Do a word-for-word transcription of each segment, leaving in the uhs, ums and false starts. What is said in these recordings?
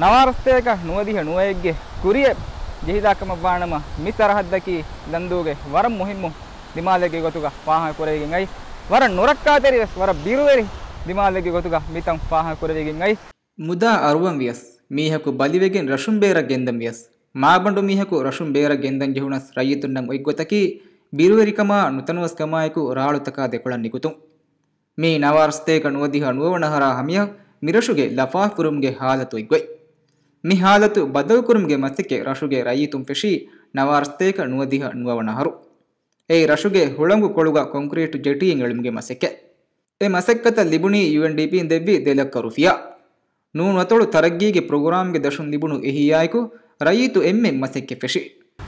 ނަވާރަސްތޭކަ ނުވަދިހަ ނުވައެއްގެ ކުރިއެއް ޖެހިލާ ކަމަށްވާނަމަ، މި ސަރަހައްދަކީ ލަންދޫގެ ވަރަށް މުހިއްމު ދިމާލެއްގެ ގޮތުގަ ފާހަގަކުރެވިގެން އައި، ވަރަށް ނުރައްކާތެރިވެސް ވަރަށް ބިރުވެރި ދިމާލެއްގެ ގޮތުގަ މިތަން ފާހަގަކުރެވިގެން އައި. މުދާ އަރުވަން ވިޔަސް، މީހަކު ބަލިވެގެން ރަށުން ބޭރަށް ގެންދަން ވިޔަސް، މާބަނޑު މީހަކު ރަށުން ބޭރަށް ގެންދަން ޖެހުނަސް، ރައްޔިތުންނަށް އޮތްގޮތަކީ ބިރުވެރިކަމާ ނުތަނަވަސްކަމާއެކު ރާޅުތަކާ ދެކޮޅަށް ނިކުތުން. މީ ނަވާރަސްތޭކަ ނުވަދިހަ ނުވަވަނަ އަހަރާ ހަމަޔަށް މިރަށުގެ ލަފާފުރުމުގެ ހާލަތު އޮތްގޮތް. މި ހާލަތު ބަދަލުކުރުމުގެ މަސައްކަތް ރަށުގެ ރައްޔިތުން ފެށީ ނަވާރަސްތޭކަ ނުވަދިހަ ނުވަވަނަ އަހަރު. އެއީ ރަށުގެ ހުޅަނގު ކޮޅުގަ ކޮންކްރީޓު ޖެޓީއެއް އެޅުމުގެ މަސައްކަތް. އެ މަސައްކަތަށް ލިބުނީ ޔޫއެންޑީޕީން ދެއްވި ދެ ލައްކަ ރުފިޔާ. ނޫނު އަތޮޅު ތަރައްގީގެ ޕްރޮގްރާމްގެ ދަށުން ލިބުނު އެހީއާއެކު، ރައްޔިތު އެންމެން މަސައްކަތް ފެށި.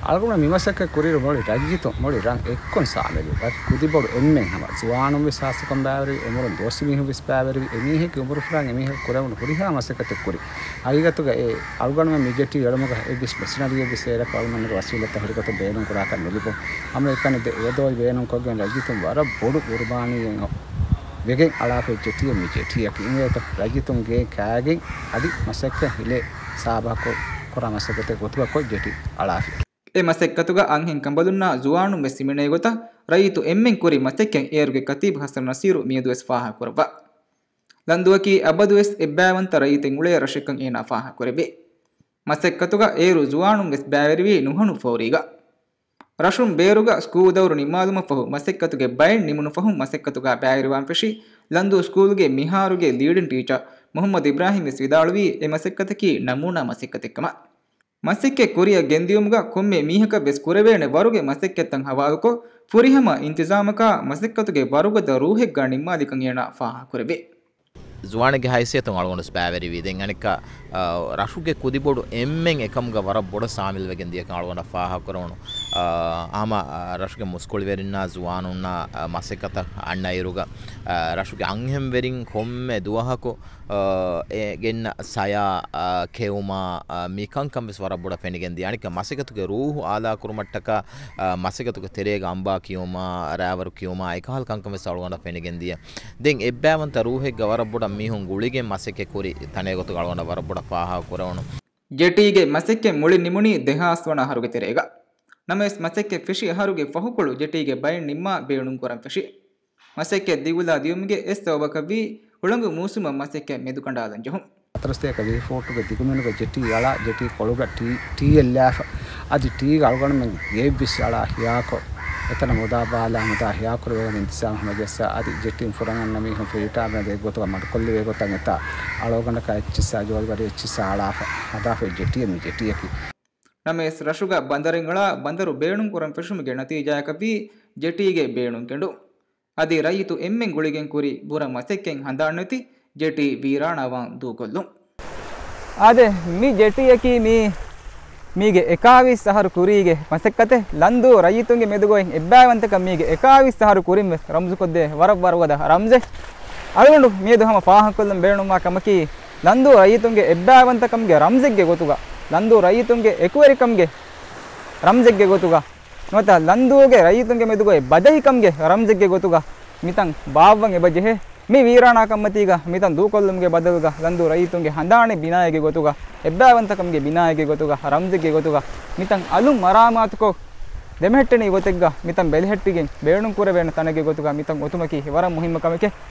އަޅުގަނޑު މި މަސައްކަތް ކުރިއިރު މުޅި ރައްޔިތުން، މުޅި ރަށް އެއްކޮން ސާމިލު. ރަށް ކުދިބޮޑު އެންމެން ހަމަ ޒުވާނުން ވެސް ހާއްސަކޮށް ބައިވެރިވި، އުމުރުން ދުވަސް މީހުން ވެސް ބައިވެރިވި، އެމީހެއްގެ އުމުރު ފުރާން އެމީހަކު ކުރެވުނު ހުރިހާ މަސައްކަތެއް ކުރި. ހަގީގަތުގަ އެ އަޅުގަނޑުމެން މި ޖެޓީ އެޅުމުގަ އެއްވެސް މެޝިނަރީއެއް ވެސް އޭރަކު އަޅުގަނޑުގެ ވަސީލަތްތައް ހުރިގޮތަށް ބޭނުން ކުރާކަށް ނުލިބުން. ހަމައެކަނި ދެ އެވަދޯއި ބޭނުންކޮށްގެން ރައްޔިތުން ވަރަށް ބޮޑު ގުރުބާނީއެއް ވެގެން އަޅާފައި ޖެޓީއެއް މި ޖެޓީއަކީ. އިނގޭތަ ރައްޔިތުންގެ ކާގެން އަދި މަސައްކަތް ހިލޭ ސާބަހަކު ކުރާ މަސައްކަތެއް ގޮތުގަ ކޮށް ޖެޓީ އަޅާފި. އެ މަސައްކަތުގަ އަންހެން ކަނބަލުންނާ ޒުވާނުން ވެސް ހިމެނޭ ގޮތަށް ރައްޔިތު އެންމެން ކުރި މަސައްކަތް އޭރުގެ ކަތީބު ހަސަން ނަސީރު މިއަދުވެސް ފާހަގަކުރައްވާ. ލަންދޫއަކީ އަބަދުވެސް އެއްބައިވަންތަ ރައްޔިތެއް އުޅޭ ރަށެއްކަން އޭނާ ފާހަގަކުރެއްވި. މަސައްކަތުގަ އޭރު ޒުވާނުން ވެސް ބައިވެރިވީ ނުހަނު ފޯރީގަ. ރަށުން ބޭރުގަ ސްކޫލް ދައުރު ނިންމާލުމަށްފަހު މަސައްކަތުގެ ބައެއް ނިމުނު ފަހުން މަސައްކަތުގަ ބައިވެރިވާން ފެށި ލަންދޫ ސްކޫލްގެ މިހާރުގެ ލީޑިން ޓީޗަރ މުހައްމަދު އިބްރާހިމް ވެސް ވިދާޅުވީ އެ މަސައްކަތަކީ ނަމޫނާ މަސައްކަތެއްކަމަށް. މަސައްކަތް ކުރިއަށް ގެންދިޔުމުގަ ކޮންމެ މީހަކަށް ވެސް ކުރެވޭނެ ވަރުގެ މަސައްކަތްތައް ހަވާލުކޮށް، ފުރިހަމަ އިންތިޒާމަކާ މަސައްކަތުގެ ވަރުގަދަ ރޫހެއްގަ ނިންމާލިކަން އޭނާ ފާހަގަކުރެއްވި. ޒުވާނެއްގެ ހައިސިއްޔަތުން އަޅުގަނޑު ވެސް ބައިވެރިވީ. ދެން އަނެއްކާ، އަ، ރަށުގެ ކުދިބޮޑު އެންމެން އެކަމުގަ ވަރަށް ބޮޑަށް ސާމިލްވެގެން ދިޔަކަން އަޅުގަނޑަށް ފާހަގަކުރެވުނު. އަ، ހަމަ، އަ، ރަށުގެ މުސްކުޅިވެރިންނާ ޒުވާނުންނާ، އަ، މަސައްކަތަށް އަންނައިރުގަ، އަ، ރަށުގެ އަންހެންވެރިން ކޮންމެ ދުވަހަކު އާ، އެ ގެންނަ ސަޔާ، އާ، ކެއުމާ، އާ، މި ކަންކަން ވެސް ވަރަށް ބޮޑަށް ފެނިގެން ދިޔަ. އަނެއްކާ މަސައްކަތުގެ ރޫހު އާލާ ކުރުމަށްޓަކާ، އާ، މަސައްކަތުގެ ތެރޭގަ އަނބާ ކިޔުމާ، ރައިވަރު ކިޔުމާ، އެކަހަލަ ކަންކަން ވެސް އަޅުގަނޑަށް ފެނިގެން ދިޔަ. ދެން އެއްބައިވަންތަ ރޫހެއްގަ ވަރަށް ބޮޑަށް މީހުން ގުޅިގެން މަސައްކަތް ކުރި ތަނެއް ގޮތުގަ އަޅުގަނޑަށް ވަރަށް ބޮޑަށް ފާހަގަ ކުރެވުނު. ޖެޓީގެ މަސައްކަތް މުޅިން ނިމުނީ ދެހާސް ވަނަ އަހަރުގެ ތެރޭގަ. ނަމަވެސް މަސައްކަތް ފެށި އަހަރުގެ ފަހުކޮޅު ޖެޓީގެ ބައެއް ނިންމާ ބޭނުން ކުރަން ފެށި. މަސައްކަތް ދިގުލާ ދިޔުމުގެ އެއް ސަބަބަކަށްވީ ހުޅަނގު މޫސުމަށް މަސައްކަތް މެދުކަނޑާލަން ޖެހުން. ހަތަރުސަތޭކަ ވިހި ފޫޓުގެ ދިގުމިނުގެ ޖެޓީ އަޅާ، ޖެޓީ ކޮޅުގަ ޓީ، ޓީއެއް ލާފަ. އަދި ޓީގަ އަޅުގަނޑުމެން ގެއެއްވެސް އަޅާ ހިޔާކޮށް، އެތަނަށް މުދާ ބާލާ މުދާ ހިޔާކުރެވޭނެ އިންތިޒާމް ހަމަޖައްސާ، އަދި ޖެޓީން ފުރަން އަންނަ މީހުން ފްރީ ޓައިމް ދޭ ގޮތުގަ މަޑުކޮށްލެވޭ ގޮތަށް އެތާ އަޅުގަނޑަކާ އެއްޗިއްސާ ޖޯލިވަރި އެއްޗިއްސާ އަޅާފަ. ހަދާފައި ޖެޓީއެއް މި ޖެޓީއަކީ. ނަމަވެސް ރަށުގަ ބަނދަރެއް އަޅާ ބަނދަރު ބޭނުން ކުރަން ފެށުމުގެ ނަތީޖާއަކަށްވީ ޖެޓީގެ ބޭނުން ކެނޑުން. އަދި ރައްޔިތު އެންމެން ގުޅިގެން ކުރި ބުރަ މަސައްކަތް ހަނދާންނެތި ޖެޓީ ވީރާނާވާން ދޫކޮށްލުން. އާދެ، މި ޖެޓީއަކީ މީ، މީގެ އެކާވީސް އަހަރު ކުރީގެ މަސައްކަތެއް. ލަންދޫ ރައްޔިތުންގެ މެދުގައި އެއްބައިވަންތަކަން މީގެ އެކާވީސް އަހަރު ކުރިން ވެސް ރަމްޒުކޮށްދޭ ވަރަށް ވަރުގަދަ ރަމްޒެއް. އަޅުގަނޑު މިއަދު ހަމަ ފާހަގަކޮށްލަން ބޭނުންވާ ކަމަކީ، ލަންދޫ ރައްޔިތުންގެ އެއްބައިވަންތަކަމުގެ ރަމްޒެއްގެ ގޮތުގަ، ލަންދޫ ރައްޔިތުންގެ އެކުވެރިކަމުގެ ރަމްޒެއްގެ ގޮތުގަ، ނުވަތަ ލަންދޫގެ ރައްޔިތުންގެ މެދުގައި ބަދަހިކަމުގެ ރަމްޒެއްގެ ގޮތުގަ މިތަން ބާއްވަން އެބަޖެހޭ. މި ވީރާނާ ކަންމަތީގަ މިތަން ދޫކޮށްލުމުގެ ބަދަލުގަ ލަންދޫ ރައްޔިތުންގެ ހަނދާނެއް ބިނާއެއްގެ ގޮތުގަ، އެއްބައިވަންތަކަމުގެ ބިނާއެއްގެ ގޮތުގަ، ރަމްޒެއްގެ ގޮތުގަ މިތަން އަލުން މަރާމާތުކޮށް، ދެމެހެއްޓެނީ ގޮތެއްގަ މިތަން ބެލެހެއްޓިގެން ބޭނުންކުރެވޭނެ ތަނެއްގެ ގޮތުގަ މިތަން އޮތުމަކީ ވަރަށް މުހިއްމު ކަމެކޭ.